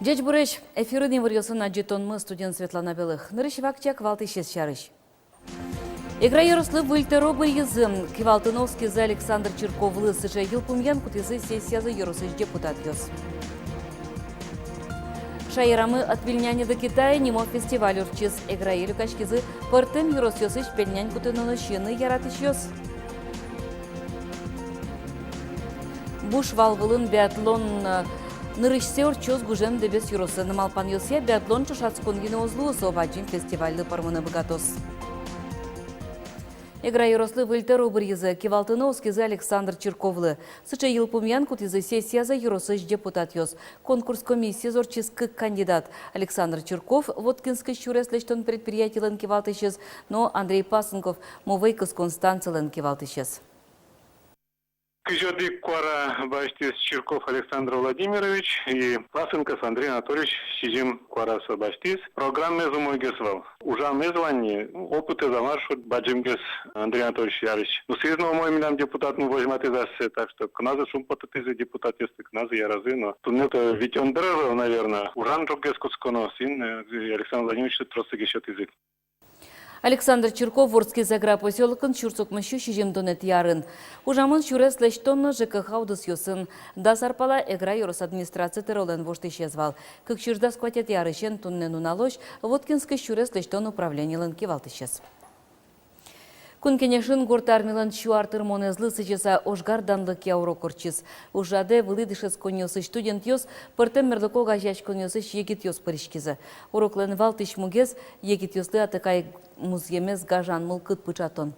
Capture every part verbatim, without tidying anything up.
Ӟечбуресь! Эфирын «Иворъёсын» адӟытонмы, студиын Светлана Белых. Нырысь вакчияк валтӥсез сярысь. Эгра ёрослы выль тӧро быръизы. Кивалтыны оскизы Александр Чирковлы. Сыӵе йылпумъян кутӥзы сессиязы ёросысь депутатъёс. Шаерамы «От Вильнянья до Китая» нимо фестиваль ортчиз. Эграе люкаськизы пӧртэм ёросъёсысь пельнянь кутыны но сиыны яратӥсьёс. Буш вал вылын биатлон, э, нырысьсэ ортчоз Гужем Дэбес ёросын. Малпанъёсъя, биатлон ӵошатскон гинэ уз луы, со бадӟым фестивальлы пӧрмыны быгатоз. Эгра ёрослы выль тӧро быръизы. Кивалтыны оскизы Александр Чирковлы. Сыӵе йылпумъян кутӥзы сессиязы ёросысь депутатъёс. Конкурс комиссиез ортчиз кык кандидат: Александр Чирков, Воткинскысь сюрес лэсьтон предприятилэн кивалтӥсез, но Андрей Пасынков, мувӧй кыскон станцилэн кивалтӥсез. Кызь одӥг куара басьтӥз Чирков Александр Владимирович и Пасынков Андрей Анатольевич сизьым куара со басьтӥз. Программаез умойгес вал. Ужамез вань ни, опытэз-а, мар-а, шуод, бадӟымгес Андрей Анатольевич ярысь. Ну, сӥзьыл но умой милям депутатмы возьматӥз ассэ, так что кыназы шумпотытӥзы депутатъёсты, кыназы яразы, но туннэ-то витён дыр ӧвӧл, наверно. Ужан ӝоггес кутсконо, сӥнь, э, Александр Владимировичлы трослы ке сётӥзы. Александр Чирков вордскиз Эгра посёлокын сюрс укмыссю сизьымдонэтӥ арын. Ужамын сюрес лэсьтон но ЖКХ удысъёсын. Дас ар пала Эгра ёрос администраци тӧролэн воштӥсез вал. Кык сюрс дас куатетӥ арысен туннэ нуналозь Воткинскысь сюрес лэсьтон управленилэн кивалтӥсез. Кун Кенешын Горд Армилэн сю ар тырмонэзлы сӥзьыса ожгар данлыкъя урок ортчиз. Ужрадэ вылӥ дышетсконниосысь студентъёс, пӧртэм мерлыко огазеяськонъёсысь егитъёс пыриськизы. Уроклэн валтӥсь мугез — егитъёслы атыкай музъемез гажан мылкыд пыӵатон.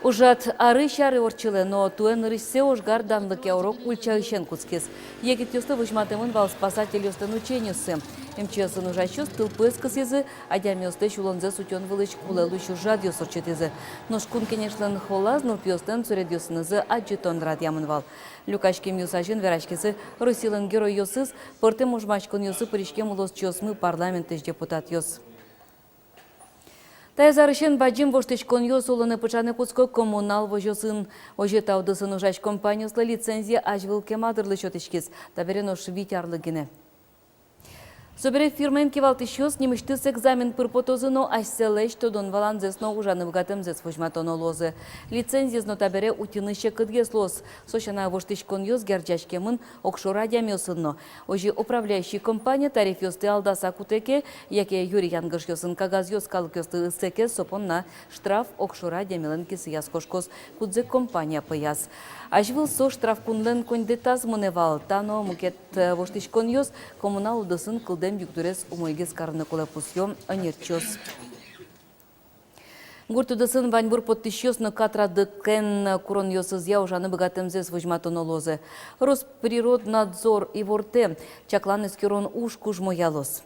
Ужрад арысь аре ортчылэ, но туэ нырысьсэ ожгар данлыкъя урок ульчаысен кутскиз. Егитъёслы возьматэмын вал спасательёслэн учениоссы. МЧС-ын ужасьёс тылпуэз кысӥзы, адямиослэсь улонзэс утён вылысь кулэ луись ужрадъёс ортчытӥзы. Нош Кун Кенешлэн холлаз нылпиослэн суредъёсынызы адӟытон радъямын вал. Люкаськемъёс азьын вераськизы Россилэн геройёсыз, пӧртэм ожмаськонъёсы пыриськем улосчиосмы, парламентысь депутатъёс. Таяз арысен бадӟым воштӥськонъёс улонэ пыӵаны кутско коммунал возёсын. Озьы, та удысын ужась компаниослы лицензия азьвыл кема дырлы сётӥськиз, табере нош вить арлы гинэ. Собере фирмаен кивалтӥсьёс нимысьтыз экзамен пыр потозы но асьсэлэсь тодон-валанзэс но ужаны быгатэмзэс возьматоно луозы. Лицензиез но табере утьыны секытгес луоз. Со сяна, воштӥськонъёс герӟаськемын огшоры адямиосын но. Озьы, управляющий компания тарифъёсты алдаса кутэ ке, яке юри янгышъёсын кагазъёс калыкъёслы ысэ ке, со понна штраф огшоры адямилэн кисыяз кошкоз, кудзэ компания пӧяз. Азьвыл со штраф кунлэн коньдэтаз мынэ вал. Та но мукет, э, воштӥськонъёс коммунал удысын кылдэм югдурез умойгес карыны кулэ, пусъё ӧнерчиос. Гурт удысын ваньбур поттӥсьёс но катрадлыкен куронъёсызъя ужаны быгатэмзэс возьматоно луозы. Росприроднадзор ивортэ: чаклан-эскерон уж кужмоялоз.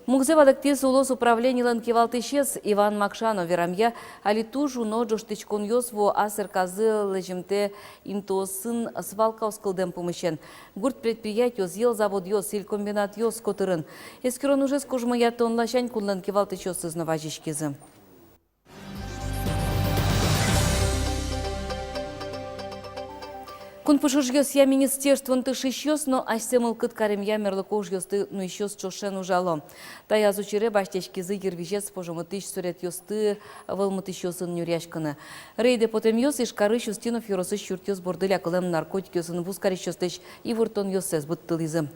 Мугзэ валэктӥз улос управленилэн кивалтӥсез Иван Макшанов. Верамъя, али туж уно ӝожтӥськонъёс вуо ас эрказы лэзьымтэ интыосын свалкаос кылдэм пумысен. Гурт предприятиос, йӧл заводъёс, сӥлькомбинатъёс котырын. Эскерон ужез кужмоятон ласянь кунлэн кивалтӥсьёсыз но вазиськизы. Кун пушужъёсъя министерствоын тыршисьёс но асьсэ мылкыд каремъя мерлыко ужъёсты нуисьёс ӵошен ужало. Таяз учыре басьтӥськизы йырвизез пожомытӥсь суредъёсты вӧлмытӥсьёсын нюръяськыны. Рейдэ потэмъёс Ижкарысь Устинов ёросысь юртъёс борды лякылэм наркотикъёсын вузкарисьёслэсь ивортонъёссэс быдтылӥзы.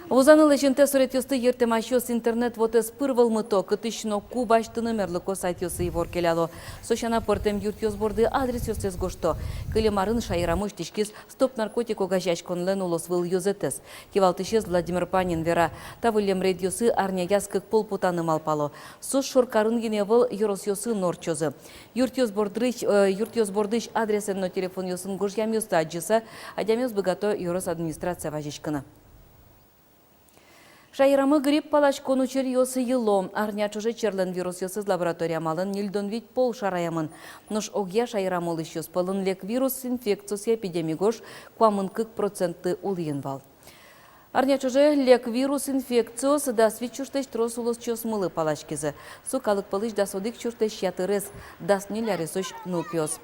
Вузаны лэзьымтэ суредъёсты йыртэмасьёс интернет вотэс пыр вӧлмыто, кытысь но ку басьтыны мерлыко сайтъёсы ивор келяло. Со сяна, пӧртэм юртъёс борды адресъёссэс гожто. Кылем арын шаерамы усьтӥськиз «Стоп наркотик» огазеяськонлэн улосвыл ёзэтэз. Кивалтӥсез Владимир Панин вера, та выллем рейдъёсы арняяз кык пол потаны малпало. Соос шоркарын гинэ ӧвӧл, ёросъёсын но ортчозы. Юртъёс бордысь, э, юртъёс бордысь адресэн но телефонъёсын гожъямъёсты адӟыса, адямиос быгато ёрос администрацие вазиськыны. Шаерамы грипп паласькон учыръёс йыло. Арня ӵоже черлэн вирусъёсыз лаборатория амалэн ньыльдон вить пол шараямын. Нош огъя шаерамы улӥсьёс пӧлын лек вирус инфекциосъя эпидеми гож куамын кык процентлы улӥын вал. Арня ӵоже лек вирус инфекциос дас вить сюрслэсь трос улосчиосмылы паласькизы. Со калык пӧлысь дас одӥг сюрслэсь ятырез, дас ньыль аресозь нылпиос.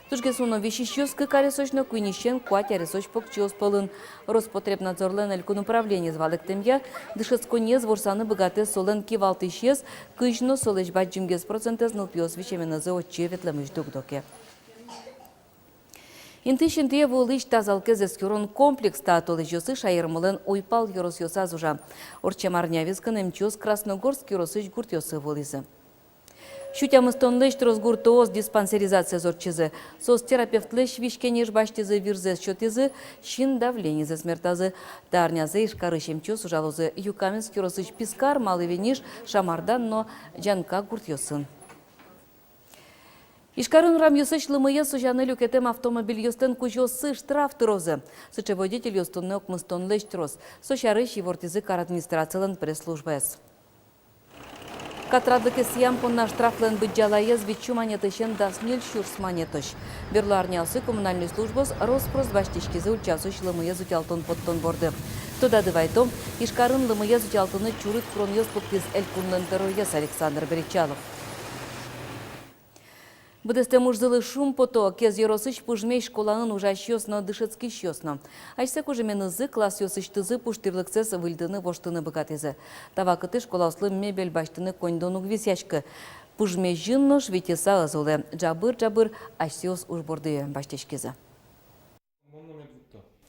Тужгес уно висисьёс кык аресозь но куиньысен куать аресозь покчиос пӧлын. Роспотребнадзорлэн элькун управлениез валэктэмъя, дышетсконниез ворсаны быгатэ солэн кивалтӥсез, кызь но солэсь бадӟымгес процентэз нылпиос висеменызы отчы ветлэмысь дугдо ке. Интыысь интые вуылӥсь тазалыкез эскерон комплекс та толэзьёсы шаермылэн уйпал ёросъёсаз ужа. Ортчем арня вискын эмчиос Красногорск ёросысь гуртъёсы вуылӥзы. Сю тямыстонлэсь трос гуртоос диспансеризациез ортчизы. Соос терапевтлэсь визь-кенеш басьтӥзы, вирзэс сётӥзы, син давленизэс мертазы. Та арнязэ Ижкарысь эмчиос ужалозы Юкаменск ёросысь Пискар, Малый Вениш, Шамардан но Ӟанкак гуртъёсын. Ижкарын урамъёсысь лымыез сузяны люкетэм автомобильёслэн кузёоссы штраф тырозы. Сыӵе водительёс туннэ укмыстонлэсь трос. Со сярысь ивортӥзы кар администрацилэн пресс-службаез. Катрадлыкез сӥям понна штрафлэн быдӟалаез витьсю манетысен дас ньыль сюрс манетозь. Берло арняосы коммунальной службаос рос-прос басьтӥськизы ульчаосысь лымыез утялтон-поттон борды. Тодады вайытом, Ижкарын лымыез утялтыны чурыт куронъёс пуктӥз элькунлэн тӧроез Александр Бречалов. Быдэстэм ужзылы шумпото Кез ёросысь Пужмезь школаын ужасьёс но, дышетскисьёс но. Асьсэ кужыменызы классъёсысьтызы пуштырлыксэс выльдыны-воштыны быгатӥзы. Та вакытэ школаослы мебель басьтыны коньдон уг висъяськы. Пужмезьын нош витьыса ӧз улэ, ӝабыр-ӝабыр асьсэос уж борды басьтӥськизы.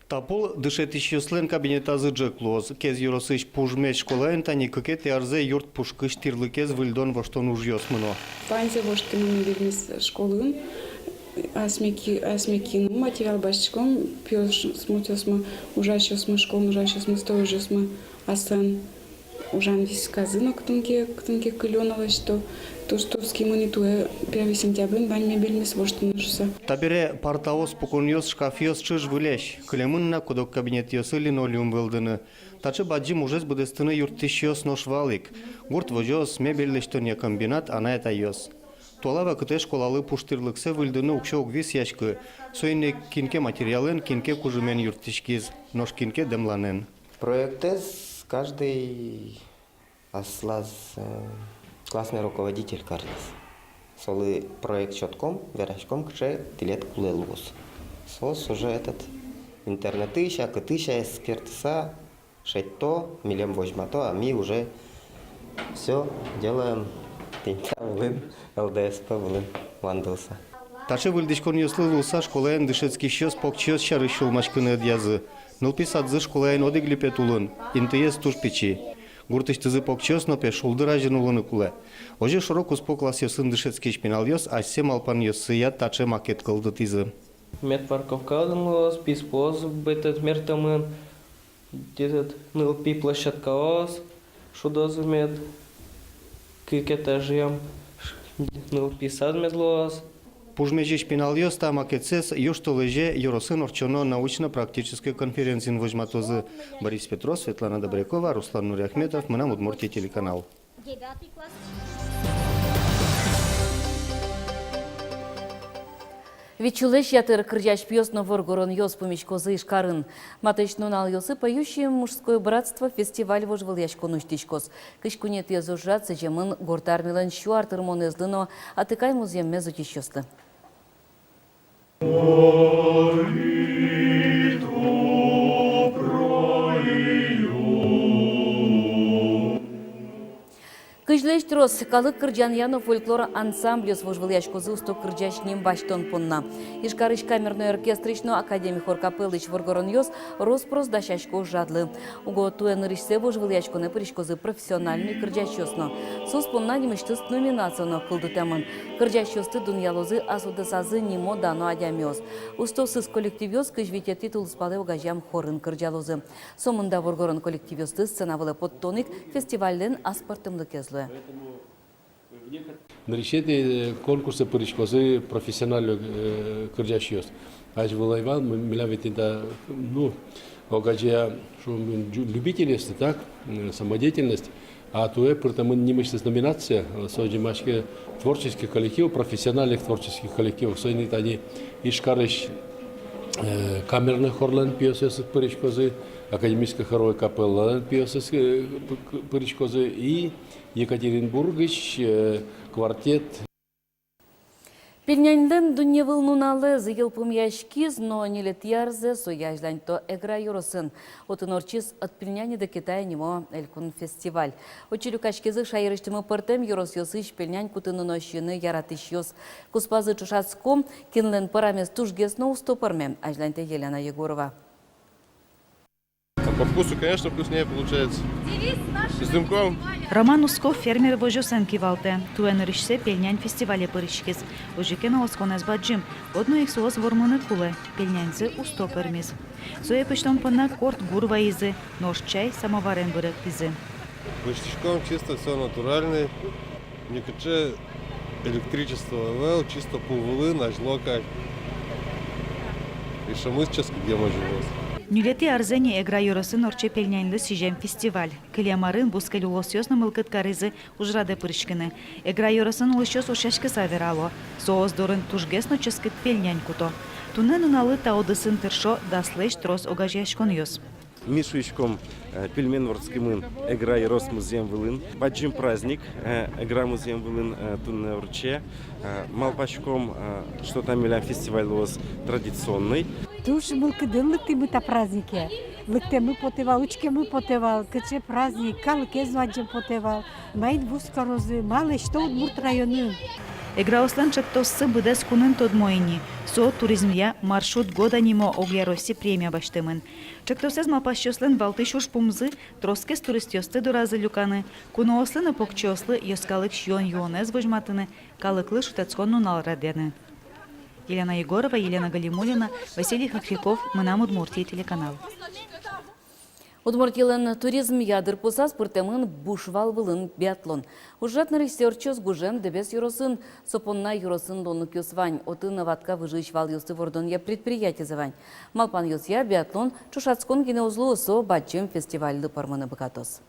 Та пол дышетӥсьёслэн кабинетазы ӝӧк луоз. Кез ёросысь Пужмезь школаын тани кыкетӥ арзэ юрт пушкысь тӥрлыкез выльдон-воштон ужъёс мыно. Ваньзэ воштӥмы мебельмес школаын. Асьме ки-, асьме киын материал басьтӥськом, пиосмы, смутъёсмы, ужасьёсмы, школаын ужасьёсмы, сторожъёсмы аслаз ужан висказы но кытын ке, кытын ке кылё но лэсьто. Туж туске мынӥ туэ первый сентябрьын вань мебельмес воштыны шуыса. Табере партаос, пуконъёс, шкафъёс чыж-вылесь. Кылемын на куд-ог кабинетъёсы линолеум вӧлдыны. Таӵе бадӟым ужез быдэстыны юрттӥсьёс нош вал ик. Гурт возёс, мебель лэсьтонъя комбинат, анай-атайёс. Туала вакытэ школалы пуштырлыксэ выльдыны уксё уг висъяськы. Соин ик кин ке материалэн, кин ке кужымен юрттӥськиз, нош кин ке дэмланэн. Проектэз каждый аслаз, э, классный руководитель кариз. Солы проект сётком, вераськом, кыӵе тӥледлы кулэ луоз. Соос уже этот интернетысь-а, кытысь-а эскерыса шедьто, милем возьмато, а ми уже всё делаем тӥни та вылын, ЛДСП вылын вандылыса. Таӵе выльдӥськонъёслы луыса школаын дышетскисьёс покчиос сярысь сюлмаськыны ӧдъязы. Нылпи садзы школаын одӥг липет улын, интыез туж пичи. Гуртысьтызы покчиос но, пе, шулдыр азьын улыны кулэ. Озьы шоро-куспо классъёсын дышетскись пиналъёс асьсэ малпанъёссыя таӵе макет кылдытӥзы. Мед парковка отын луоз, писпуос быдэс мертэмын, этот, нылпи площадкаос шудозы мед, кык этажъем нылпи сад мед луоз. Пужмезьысь пиналъёс та макетсэс южтолэзе ёросын ортчоно научно-практической конференциын возьматозы. Борис Петров, Светлана Добрякова, Руслан Нуриахметов, «Мынам Удмуртие» телеканал. Вить сюлэсь ятыр кырӟась пиос но воргоронъёс пумиськозы Ижкарын. Матысь нуналъёсы «Поющее мужское братство» фестиваль-вожвылъяськон усьтӥськоз. Кызь куинетӥез ужрад сӥземын Горд Армилэн сю ар тырмонэзлы но атыкай музъеммес утисьёслы. Кызьлэсь трос калык кырӟанъя но фольклор ансамбльёс вожвылъяськозы усто кырӟась ним басьтон понна. Ижкарысь камерной оркестрысь но академик хор капеллаысь воргоронъёс рос-прос дасясько ужрадлы. Уго туэ нырысьсэ вожвылъяськонэ пыриськозы профессиональной кырӟасьёс но. Соос понна нимысьтыз номинация но кылдытэмын. Кырӟасьёсты дунъялозы ас удысазы нимо-дано адямиос. Устоосыз коллективъёс кызь витетӥ тулыспалэ огазеям хорын кырӟалозы. Сомында воргорон коллективъёсты сцена вылэ поттон ик фестивальлэн аспӧртэмлыкез луэ. Нырысетӥ, э, конкурсэ пыриськозы профессиональной, э, кырӟасьёс. Азьвыл ӧй вал, м-, милям ведь инта, ну, огазея, шуом, лю-, любительёсты, так, э, самодеятельность. А туэ пыртэмын нимысьтыз номинация, э, со озьы нимаське творческий коллектив, профессиональных творческих коллективов. Соин ик тани Ижкарысь, э, камерной хорлэн пиосыз пыриськозы, академической хоровой капеллалэн пиосыз, э, п-, п-, пыриськозы и Екатеринбургысь, э, квартет. Пельняньлэн дунневыл нуналэз йылпумъяськиз, но ньылетӥ арзэ сое азьланьто Эгра ёросын. Отын ортчиз «От пельняни до Китая» нимо элькун фестиваль. Отчы люкаськизы шаерысьтымы пӧртэм ёросъёсысь пельнянь кутыны но сиыны яратӥсьёс. Куспазы ӵошатскон, кинлэн пӧрамез тужгес но усто пӧрме, азьланьтэ Елена Егорова. А по вкусу, конечно, вкуснее получается. С дымком. Роман Усков фермер возёсын кивалтэ. Туэ нырысьсэ пельнянь фестивале пыриськиз. Озьы ке но осконэз бадӟым. Одно ик соос вормыны кулэ. Пельняньзы усто пӧрмиз. Сое пӧзьтон понна корт гур вайизы, нош чай самоварен выректӥзы. Пӧзьтӥськом, чисто всё натуральный. Никыӵе электричество ӧвӧл, чисто пу вылын, азьло кадь. И шӧмыз ческытгес возёз. Ньылетӥ арзэ ини Эгра ёросын ортче пельняньлы сӥзем фестиваль. Кылем арын бускель улосъёс но мылкыд каризы ужрадэ пыриськыны. Эгра ёросын улӥсьёс ушъяськыса верало: соос дорын тужгес но ческыт пельнянь куто. Туннэ нуналлы та удысын тыршо даслэсь трос огазеяськонъёс. Ми шуиськом, э, пельмень вордскымын Эгра ёрос музъем вылын. Бадӟым праздник, э, Эгра музъем вылын, э, туннэ ортче. Э, малпаськом, э, что та милям фестиваль луоз традиционный. Туж мылкыдын лыктӥмы та празднике. Лыктэммы потэ вал, учкеммы потэ вал, кыӵе праздник, калыкез но адӟем потэ вал. Маин вузкарозы, ма лэсьто Удмурт районын. Эграослэн ӵектоссы быдэс кунын тодмо ини. Со туризмъя «Маршрут года» нимо огъяросси премия басьтэмын. Ӵектосэз малпасьёслэн валтӥсь ужпумзы — тросгес туристъёсты доразы люканы, куноослы но покчиослы йӧскалык сиён-юонэз возьматыны, калыклы шутэтскон нунал радъяны. Елена Егорова, Елена Галимуллина, Василий Хохряков, «Мынам Удмуртие» телеканал. Удмуртилэн туризмъя дырпусаз пыртэмын буш вал вылын биатлон. Ужрад нырысьсэ ортчоз гужем Дэбес ёросын. Со понна ёросын луонлыкъёс вань, отын ватка выжыысь валъёсты вордонъя предприятизы вань. Малпанъёсъя, биатлон ӵошатскон гинэ уз луы, со бадӟым фестивальлы пӧрмыны быгатоз.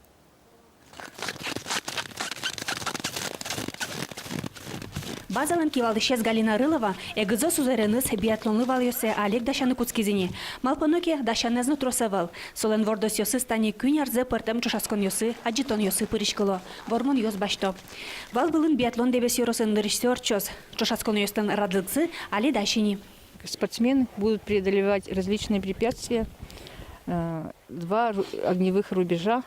Базалэн кивалтӥсез Галина Рылова эгызо сузэреныз биатлонлы валъёссэ али ик дасяны кутскиз ини. Малпано ке, дасянэз но трос ӧвӧл. Солэн вордосъёсыз тани куинь арзэ пӧртэм ӵошатсконъёсы, адӟытонъёсы пыриськыло, вормонъёс басьто. Вал вылын биатлон Дэбес ёросын нырысьсэ ортчоз. Ӵошатсконъёслэн радлыксы али дась ини. Спортсмены будут преодолевать различные препятствия, э, два ру-, огневых рубежа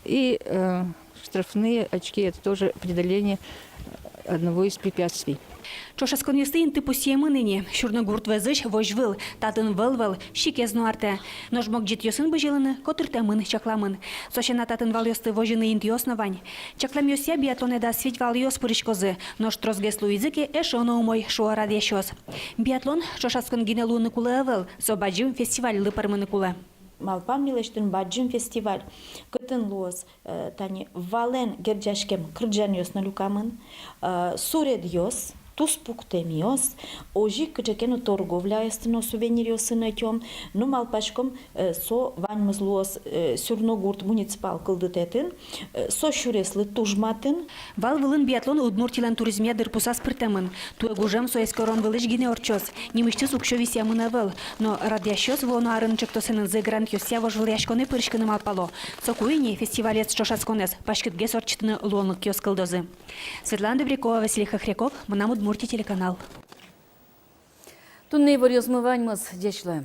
и, э, штрафные очки. Это тоже преодоление одного из препятствий. Ӵошатсконъёсты инты пусъемын ини. Сюрногурт вӧзысь возь выл, татын вӧл-вӧл, сикез но артэ. Нош могӟетъёсын бызьылыны котыртэмын, чакламын. Со сяна, татын валъёсты возьыны интыос но вань. Чакламъёсъя, биатлонэ дас вить валъёс пыриськозы, нош тросгес луизы ке, эшшо но умой, шуо радъясьёс. Биатлон ӵошатскон гинэ луыны кулэ ӧвӧл, со бадӟым фестивальлы пӧрмыны кулэ. Малпам милесьтым бадӟым фестиваль, кытын луоз, э, тани валэн герӟаськем кырӟанъёс но люкамын, э, суредъёс, туспуктэмъёс, озьы ик кыӵе ке но торговляосты но сувениръёсын ӧтём. Ну, малпаськом, э, со ваньмыз луоз, э, Сюрногурт муниципал кылдытэтын, э, со сюреслы туж матын. Вал вылын биатлон Удмуртилэн туризмъя дырпусаз пыртэмын. Туэ гужем со эскерон вылысь гинэ ортчоз. Нимысьтыз уксё висъямын ӧвӧл. Но радъясьёс вуоно арын ӵектосэнызы грантъёсъя вожвылъяськонэ пыриськыны малпало. Соку ини фестивалез, ӵошатсконэз паськытгес ортчытыны луонлыкъёс кылдозы. Светлана Добрякова, Василий Хохряков, «Мынам Удмуртие» телеканал. Туннэ иворъёсмы ваньмыз. Ӟеч луэ.